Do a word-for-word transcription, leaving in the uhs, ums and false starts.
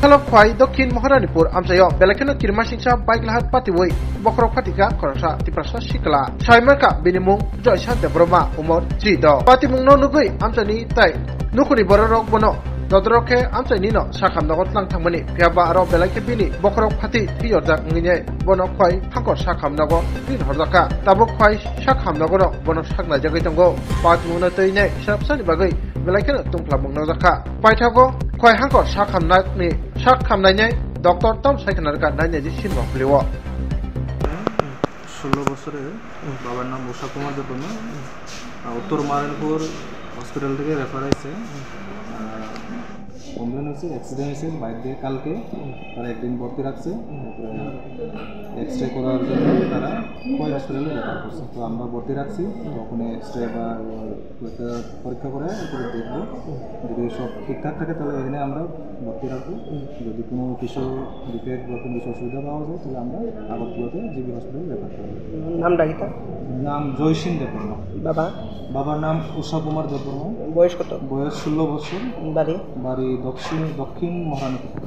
Khalok Khwai Dokhin Maharanipur amchaio belai kheno kirimasingsa bike lahat patiwi bokhorok phatika khoroksa Tiprasa sikla. Saimarkha bini mung Joysa Debbarma, umor chri do. Patimungno nugwi amchaini tai nukhuni bororok bono dodorok khe amchainino sakham nogo tlang thangmani. Phiyaba aro belai khe bini bokhorok phati phiyojak wngwi bono Khwai hangkor sakham nogo rin horjakha. Tabuk Khwai sakham nogono bono saknaijagwi tongo. Patimungno twi nai swrapsani bagwi belai kheno tungphlamung nokjakha. Paithago Khwai hangkor sakhamnakni, sakhamnainai doctor tam sai khna rwkha nainai je sinmo phlio. ষোলো বছরের, বাবার নাম উষা কুমার দেববর্মা। আহ, উত্তর মারানপুর হসপিটাল থেকে রেফার হয়েছে। আহ, কমপ্লেন হয়েছে, অ্যাক্সিডেন্ট হয়েছে বাইক দিয়ে কালকে। তারা একদিন ভর্তি রাখছে, তারপরে এক্স রে করার জন্য তারা খোয়াই হসপিটালে রেফার করছে। তো আমরা ভর্তি রাখছি, তো ওখানে এক্স রে বা পরীক্ষা, পরীক্ষা করে এরপরে দেখবো। যদি সব ঠিকঠাক থাকে, তাহলে এখানে আমরা ভর্তি রাখবো। যদি কোনো কিছু ডিফেক্ট বা কোনো কিছু অসুবিধা পাওয়া যায়, তাহলে আমরা আগরতলাতে জিবি হসপিটালে রেফার করবো। নামটা কিতা? নাম জয়সিং দেববর্মা। বাবা? বাবার নাম উষা কুমার দেববর্মা। বয়স কত? বয়স ষোলো বছর। বাড়ি? বাড়ি দক্ষিণ, দক্ষিণ মহারানীপুর।